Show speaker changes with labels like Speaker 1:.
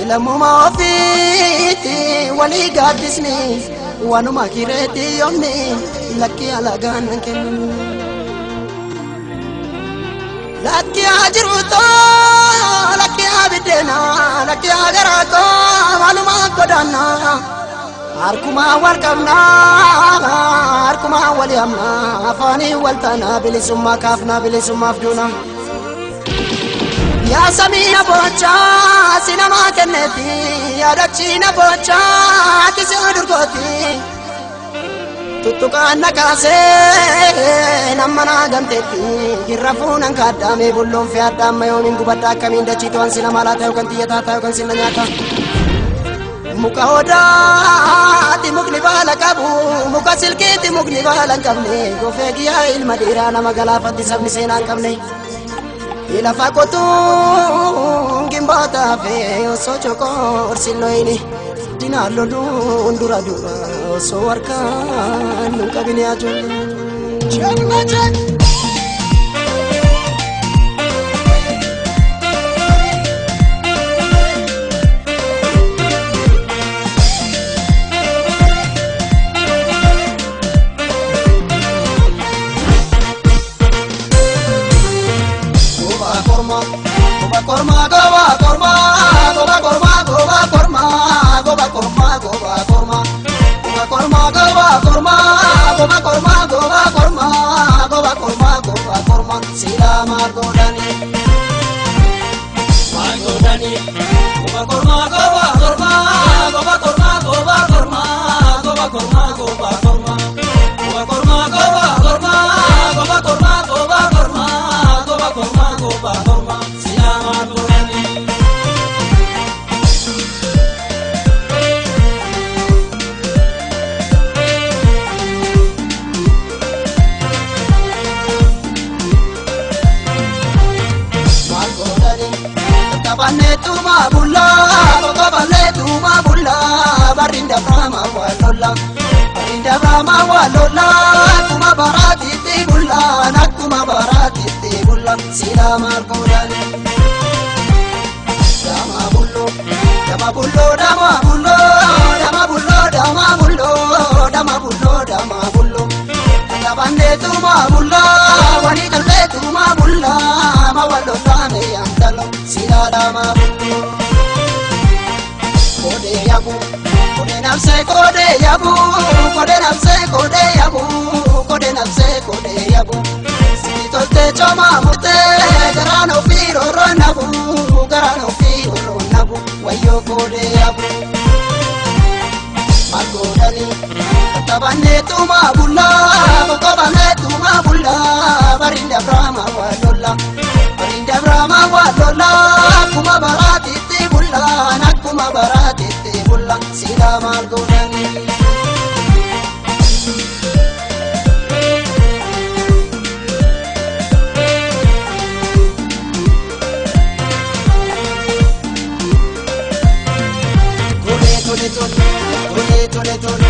Speaker 1: Ilamuma ofiiti walii gaaddisni waanuma kireetti yoomni lakki alagaan kennu. Lakki haa jiruutoo lakki haa biddeenaa lakki haa garaatoo maaluma godaannaa harkumaa wal qabnaa harkumaa wal yaamnaa afaanii wal taanaa bilisummaa kaafnaa bilisummaaf duunaa. Yaa samiina boochaa si namaa kenneeti yaa dachiina boochaa ati si durgooti tuttuqaan na kaasee nama naa gamteetti hirra fuunan kaaddaamee bulloon fi addaamma yoomiin gubadda akkamiin dachiitu ansi nama laata yookaan xiyyataa ta'a yookaan sinna nyaata. Muka odaati mukni baala qabu muka silkiiti mukni baala hin qabne gofee giyyaa ilma dhiiraa nama galaafatti sabni seenaa hin qabne. Lafa qotuun gimboota fee osoo chokoorsi loyini dinaan loluun dura dura osoo harkaan nu qabine ajoollee. Korma goba korma goba korma goba korma goba korma goba korma goba korma goba korma goba korma goba korma goba korma goba korma sila margodani margodani goba korma goba korma goba korma goba korma goba korma goba korma goba korma goba korma goba korma goba korma goba korma goba korma sila margodani. Tuma bulla, tokaballe tuma bulla, barinda brahma walolla, barinda brahma walolla, tuma barati ti bulla, nakuma barati ti bulla, sila margodani. Dama bullo, dama bullo, dama bullo, dama bullo, dama bullo, dama bullo, dama bullo, tabande tuma bulla, wani kalle tuma bulla, ma walolla me yantalo, sila dama bullo. Kode yabu, kode nafse kode yabu, kode nafse kode yabu, kode nafse kode yabu. Si tolte choma mute, garano firo ronabu, garano firo ronabu, wayo kode yabu. Margodani, tabane tuma bulla, tabane tuma bulla, barinda brahma walolla, barinda brahma walolla, kuma barati ti bulla, nakuma barati ti bulla, sila margodani. Tole tole tole tole tole tole.